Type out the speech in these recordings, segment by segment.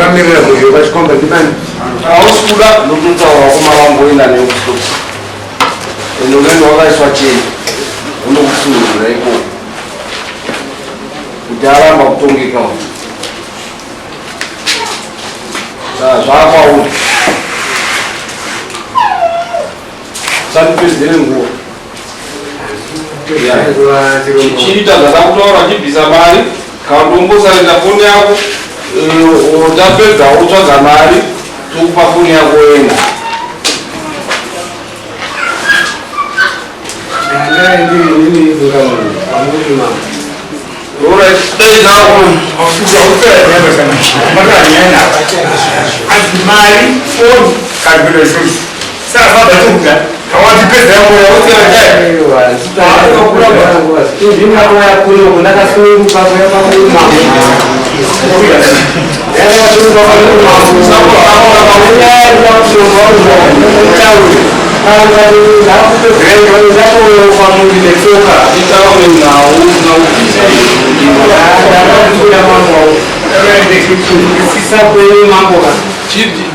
Ndakamirira kudya pachikomba ndibani. Hausi kuda ndototaura vakomana vamboenda newe kuStokes. Ende unenge wakaiswa cheni unokusunungura ikoko kuti aramba kutongeka uyu. Saka zvakwauri. Usandipedzere nguva. Chiita zvandakutaura chibvisa mari kana kuti umbosaenda foni yako tapedza wotsvaga mari tokupa foni yako woenda. Mari, foni, kana kuita izvozvo. Saka baba tokuda. Hawatipedza yako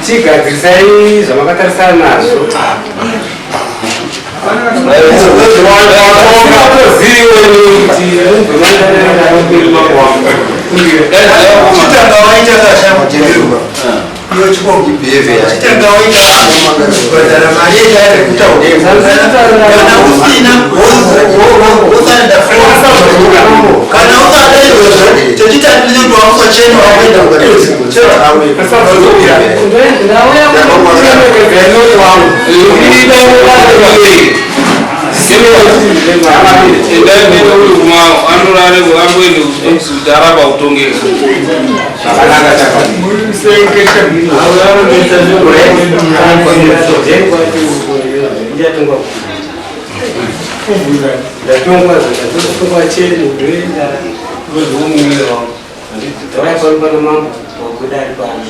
Chigadzirisai zvamakatarisana nazvo. Chitanga waita kashamujemerwa iyo chikongi behavior chitanga waita kubhadhara mari yetaita kutaura kana usina wosaenda kana usada izvozvo chechitatu ndechekuti wakusachena wakuenda Aramba kutongeka Ndatongwa ndatongwa cheni ndoenda ndozomuwira wangu ndauya pano pano mambo wabuda ari pano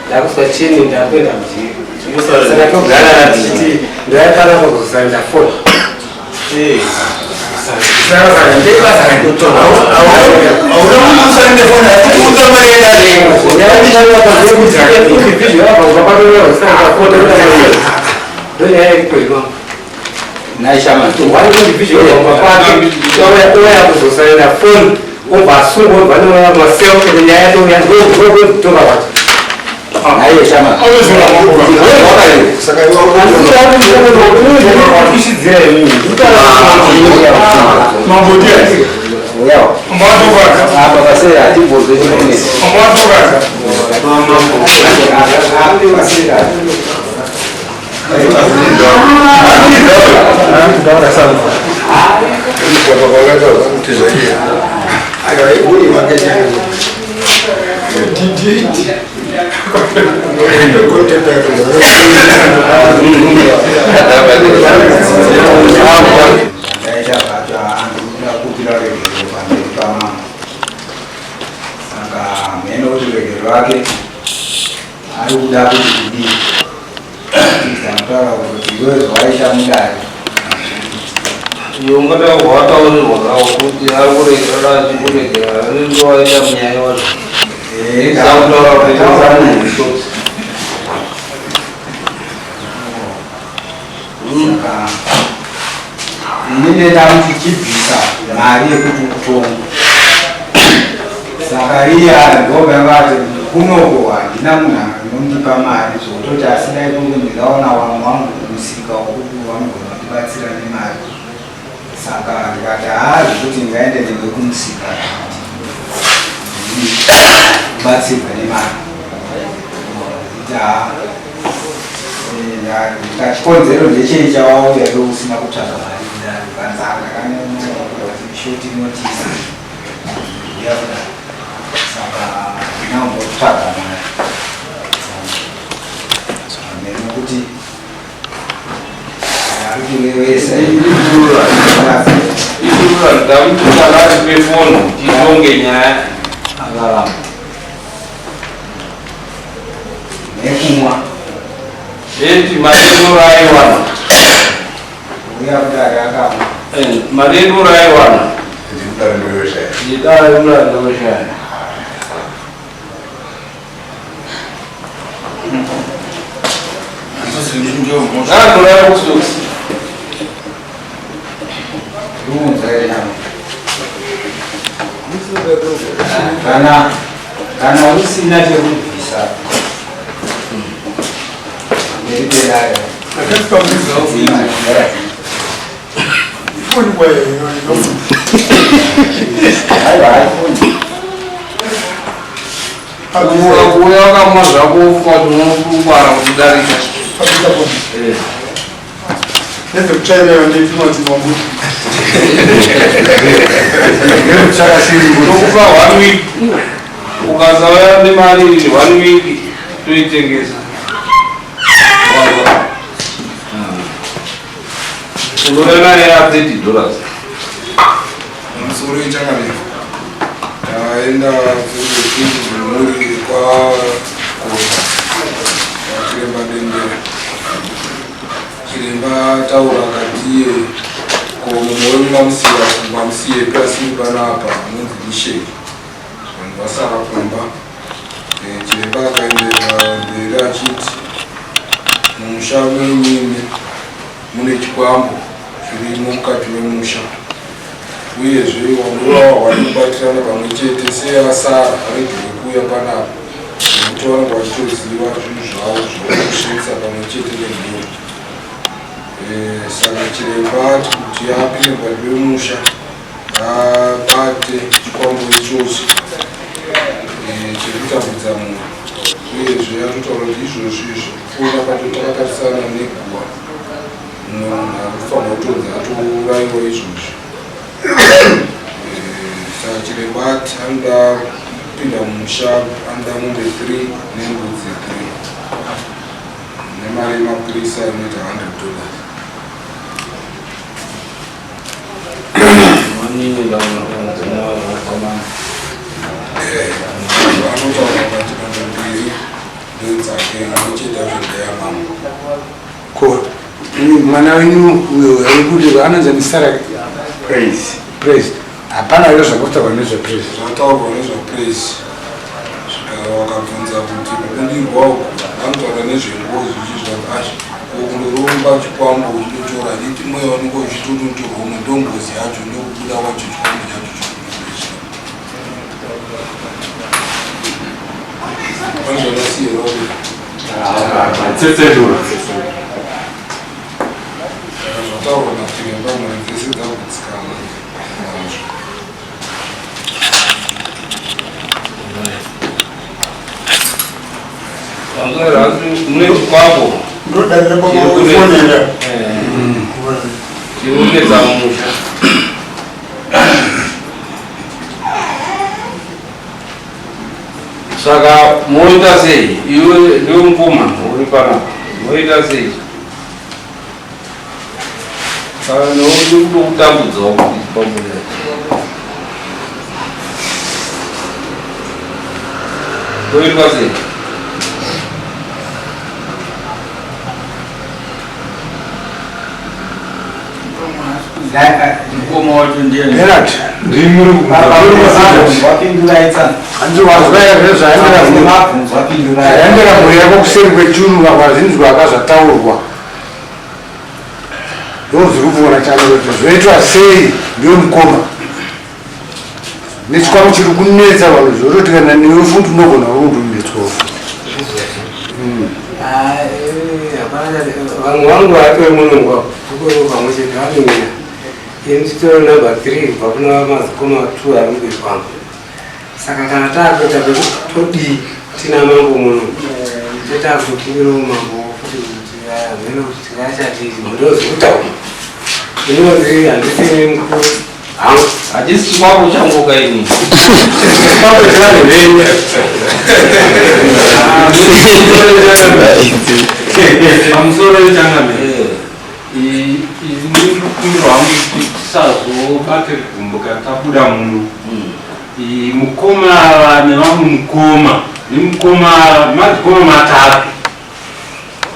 ndakuswa cheni ndakuenda mujeri saka togarana tichiti ndauya panapa kuzosaenda foni. Ndonyaya kuzosaenda foni obva asungwa obva nomasel nyaya yatouya ndokutonga kwacho. Ndaita zvacho ndakumbira regero pamberi pamambo. Saka mheno kuti regero rake ari kuda kuti kudii. Ndamutaura kuti iwe zvawaita mudare. Iwe ungataurwa wataurirwa zvako kuti ari kuregera achikuregera anenge waita munyaya wacho. Sakutaura kuti Saka ini ndenda kuti chibvisa mari yekuti utongwe. Saka iye ndobva vati kunoko handina munhu anondipa mari zvokutoti asi dai kunge ndingaona vamwe vangu kumusika wokuti vanogona kundibatsira nemari. Saka ndikati haa zvekuti ndingaende newe kumusika kubatsirwa nemari. Ndikati haa ndikati chikonzero ndechei chawauya iwe usina kutsvaga mari kudaro kanzanga short notice uya kudaro saka ndinambotsvaga mari nekuti ari kurevesa Ndamuti kana ari pefoni titonge nyaya. Akaramba nekumwa Eti mari yedu raiwana. uya kudare akamwa. Mari yedu raiwana. Ndidare murari ndoshaya. Ngaandorara kusoksi. Kana kana usina chekubvisa mberi pedare. Aiwa, haifoni. Kuuya wakamwa zvako wofunga kuti unongwara kudarika. Nezvekutsvairayo ndeitinoti Tokupa one week. Ukasauya nemari one week toitengesa. Unouya naye ya $30. Pamusoro ichangamire, taenda zvemhuri kwagota kwachiremba Dendera. Chiremba taura akati iye ko mumwe wenyu mamusiya mamusiyepi asiri panapa anonzi Misheki, vanhu vasara kumba. Chiremba akaenderera mberi achiti mumusha menyimi mune chikwambo chirimo mukati memusha, uyezve vamwe vavo vari kubatirana pamwe chete seasara aregere kuuya panapa nekuti vanenge vachitoziva zvinhu zvavo zvakusvitsa pamwe chete nemhuri. Saka chiremba ati kuti apinde mukati memusha abate chikwambo ichochi chekutambudza munhu, uyezve atotaura kuti izvozvi izvi kuona pato takatarisana neguva, mumwe munhu ari kufanira kutonzi atourayiwa izvozvi. Saka chiremba ati anoda kupinda mumusha, anoda mombe 3 nembudzi 3 nemari yemapurisa inoita $100. Anotaura kati mombe mbiri ndedzake, imwe chete yacho ndeyamama. Ko mwana wenyu uyo ari kuti anonzi Sara? Praise. Praise. Hapana here zvakutaurwa nezvepraise? Zvataurwa nezvaPraise, vakabvunza kuti kubudirwa uku vanotaura nezvengozi, uchizvati achi ko kundoromba chikwambo uchitotora iti mweya unenge uchitototorwa umwe, ndongozi yacho, ndokubuda kwacho chikwambo chacho. Pane zvakasiyera. Tsetsenura. Zvataurwa nachiremba, mhuri dzese dzakugutsikana nazvo. Mune chikwambo Ndodarira pamafonera. chiri kunetsa mumusha. Saka moita sei? Iwe ndiwe mukoma uri panapa, moita sei? Saka nokuti kutambudzawo kuti chikwambo chacho toitwa sei? Mukoma wacho ndiye Gerard, ndimuri. Wapinduraitsa. Hanzi wazwa here zvaendera Mabvunzo wapindurai. Zvaendera mhuri yako kuseri kwechuru, vazvinzwa akazvataurwa, ndo zviri kuona chano kuti zvoitwa sei. Ndiwe mukoma nechikwambo chiri kunetsa vanhu, zvototi kana newe futi unogona uri kundonetswawo. Vamwe vangu vatori munongwa tukoro pamwe chete vanomira, ini nditori number 3 kubva kuna madzikoma 2 ari mberi kwangu. Saka kana taakuita todii? Tina mambo muno, totakutokumbirawo mambo futi kuti hameno kuti tingachati ndozikutaura inonzi handisini mukuru hangu. Hachisi chikwambo changu kaini. Chikwambo chevanhu venyu. Pamusoro yechangamire, ndikukumbirwa hangu kuti tisazobate gumbo kana tabuda muno. Mukoma ava nevamwe mukoma nemukoma, madzikoma matatu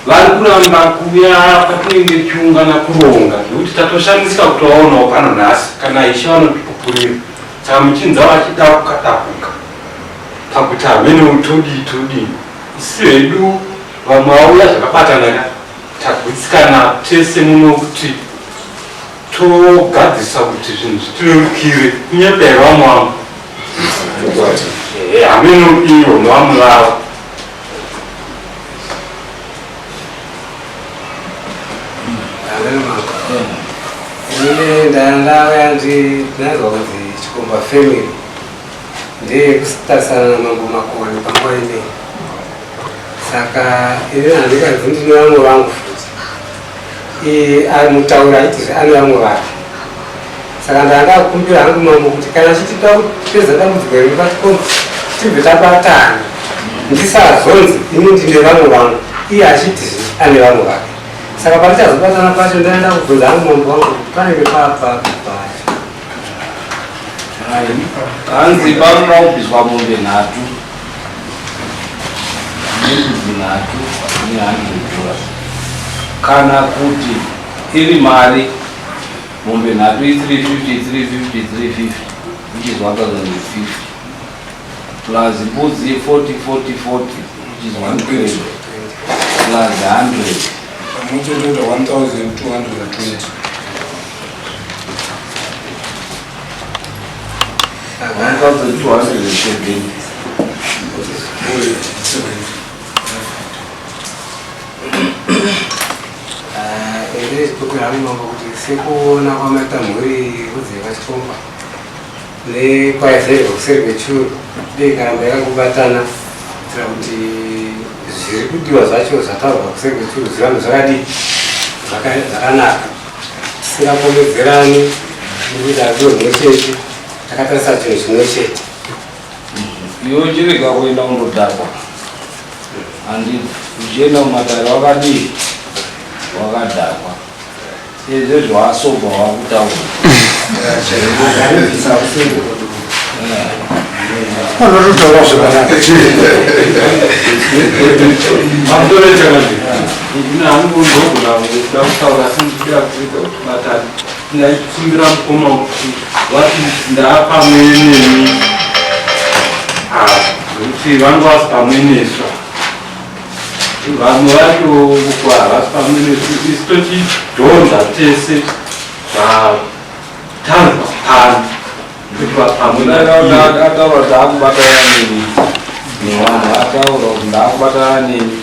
vari kuramba kuuya patinenge tichiungana kuronga, nekuti tatoshamisika kuti vaonawo pano nhasi. Kana ishe vanotipupurira, saka muchinza vachida kukatapuka pakuti hamene todii todii. Isi hedu vamwe vauya zvakabatana ka. Tagutsikana tese muno kuti togadzirisa kuti zvinhu zvitirerukire kunyepa here vamwe vangu? Hameno iyo nevamwe vavo. Inini ndauya ndinazwa kuti Chikomba family ndeyekutarisana naMambo Makoni panguva inei. Saka ini handikazi ndine vamwe vangu futi. Ari mutaura achitizve ane vamwe vake. Saka ndandakumbira hangu mambo kuti kana chitida kupedza dambudziko iri pachikomba tibve tabatana. Ndisazonzi ini ndine vamwe vangu iye achitizve ane vamwe vake. Saka patichazobatana pacho ndaenda kubvunza hangu mambo wangu kuti panenge papapi pacho. Hanzi panoda kubviswa mombe nhatu nembudzi nhatu ne100 dollars, kana kuti iri mari mombe nhatu i350, 350, 350, which is 1050, plus mbudzi 40, 40, 40, which is 120, plus 100. Pamwe chete 1220. 1270. Oye, 70. Ini chikumbira hangu mambo kuti sekuona kwamaita mhuri rudzi yevachikomba nekwaizerwa kuseri kwechuru, dei karamba yakangobatana kuitira kuti zviri kudiwa zvacho zvataurwa kuseri kwechuru zvirambe zvakadii, zvakanaka, tisingapomedzerani nekuti hatiwe humwe chete, takatarisa chinhu chimwe chete. Iwe uchirega kuenda kundodhakwa, handiti? Uchienda kumatare wakadii? Wakadhakwa. Izvezvi wasobva wakutaura. Anobvisa kuseri. Anototaura zvakanaka. Mamutorechakanzi ine hangu ndogona kuda kutaura, asi ndikuda kuita kuti batani. Ndaikumbira mukoma kuti vati ndaapamwe nemi, nekuti vanga vasi pamwe nesu. Vamwe vacho uko havasi pamwe nesu. Isu tochidhonza tese zvatanzwa pano kuti vapamwe. Ataura kuti akubatana neni nevanhu, ataura kuti ndaakubatana neni.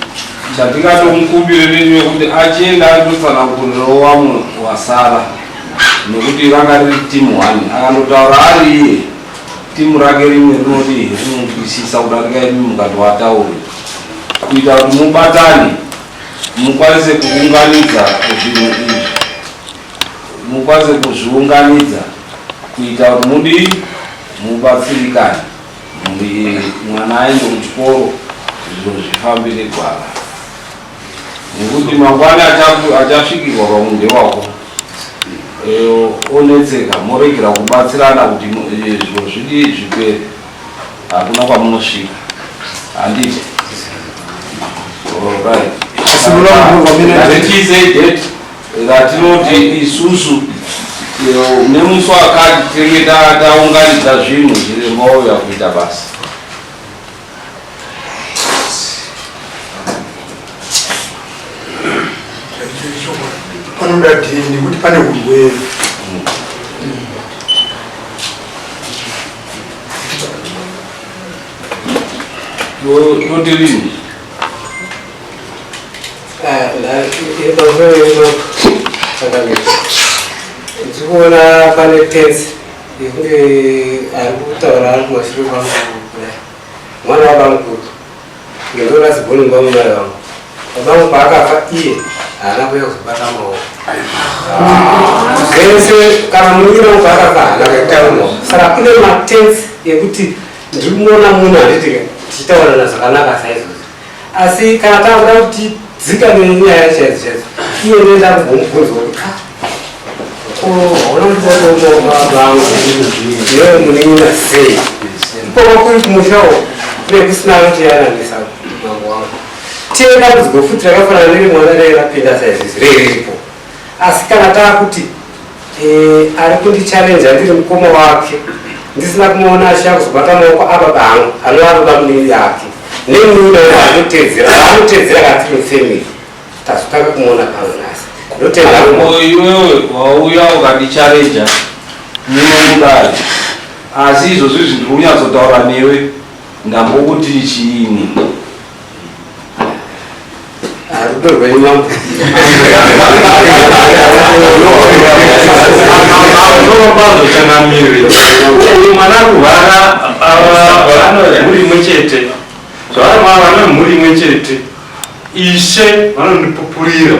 Chatingatomukumbire neni wekuti achienda andotsanangurirawo vamwe wasara, nekuti ranga riri timu one. Akandotaura ari iye, timu rake rimwe rinodii? Rinonzwisisa kudarika imi mukati wataure, kuita kuti mubatane, mukwanise kuunganidza zvinhu izvi, mukwanise kuzviunganidza kuita kuti mudii? Mubatsirikane, mwana aende kuchikoro, zviro zvifambe negwara, nekuti mangwana achasvikirwa pamunhu wako onetseka, moregera kubatsirana kuti zviro zvidii? Zvipere. Hakuna kwamunosvika, handiti? Alright. Asi munoona kwamene- Ngatichiisei date ratinoti isusu nemusi wakati tinenge taunganidza zvinhu, zviremba ouya kuita basa. Panoda dhini nekuti pane urwere. Toti rini? Iri pamusoro yedu chakamira, ndikuona pane tense yekunge ari kutaura ari kumashure kwangu kudai, mwana wabamukuru ngendorasibhoni ngwamumai vangu. Babangu paakafa iye haana kuuya kuzobata maoko zvese. Kana munin'ina wangu paakafa haana kuita maoko. Saka kune matense ekuti ndiri kumuona munhu, handiti, tichitaurana zvakanaka saizvozvo, asi kana takuda kuti dzika nenyaya chaidzo chaidzo, iye ndoenda kumbomubvunzwa kuti, "Ah, ko hauna kundibatawo vangu iwewe munin'ina sei?" Ikoko kuri kumushawo kune kusina anotiyananisa. Mambo wangu, tiye dambudziko futi rakafanana neri mwana rei rapinda saizvizvi riripo. Asi kana taakuti ari kundichallenja ndiri mukoma wake, ndisina kumuona achiya kuzobata maoko ababa angu anova baba munini yake nemunin'ina wangu anotedzera anotedzera kana tiri mufamily. Tazotanga kumuona pano nhasi. Ndotenda. Iwewe wauya ukandichareja muno mudare, asi izvozvi izvi ndiri kunyatsotaura newe, ndambokuti chiini? Rudo rwenyu, mambo. Panorombazo changamire, uyu mwana kurwara, vano mhuri imwe chete, zvavari vana mhuri imwe chete. Ishe vanondipupurira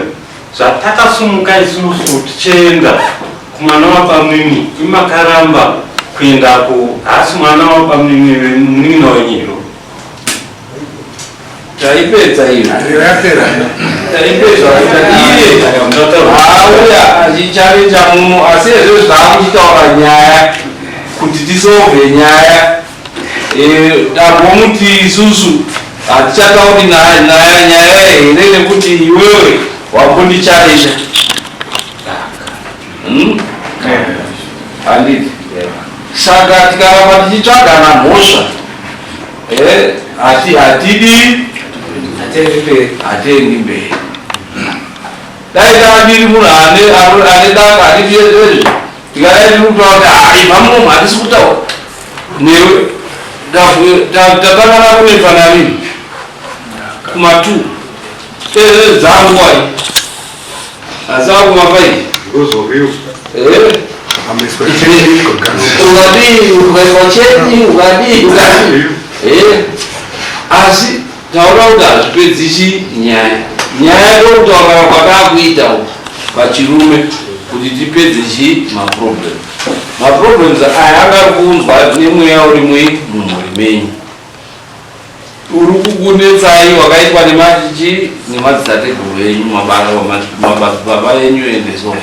zvatakasumuka isusu tichienda kumwana wapamwini, imakaramba kuendako. Haasi mwana wapamwini, munin'ina wenyiro. Taipedza iyo. Yapera. Taipedza. Iye auya achichareja muno, asi ezvo zvaakuchitaura nyaya kuti tisolve nyaya. Tambomuti isusu hatichatauri nyaya here, nekuti iwewe wambondichareja. Handiti? Saka tikaramba tichitsvagana mhosva, hatidi hatiendi mberi. Dai tavadiri munhu ane daka, handiti? Ezvo tikadai tiri kutaura kuti hai, mamunomu hatisi kutaura newe. Tatangana kunetsana rini? Kuma2 ezvo dzanguwai, asi akuma5. Ndozoriwo. Ameswa cheni. Ukadii, ukaiswa cheni, ukadii, ukadii. Asi taura kuti hazvipedzichi nyaya. Nyaya ndokutaura kwataakuita uku pachirume kuti tipedze chi maproblem. Maproblems aya anga ari kuunzwa nemweya uri mumhuri menyu, uri kukunetsai, wakaitwa nemachichi nemadzitateguru enyu, mababa enyu ende so.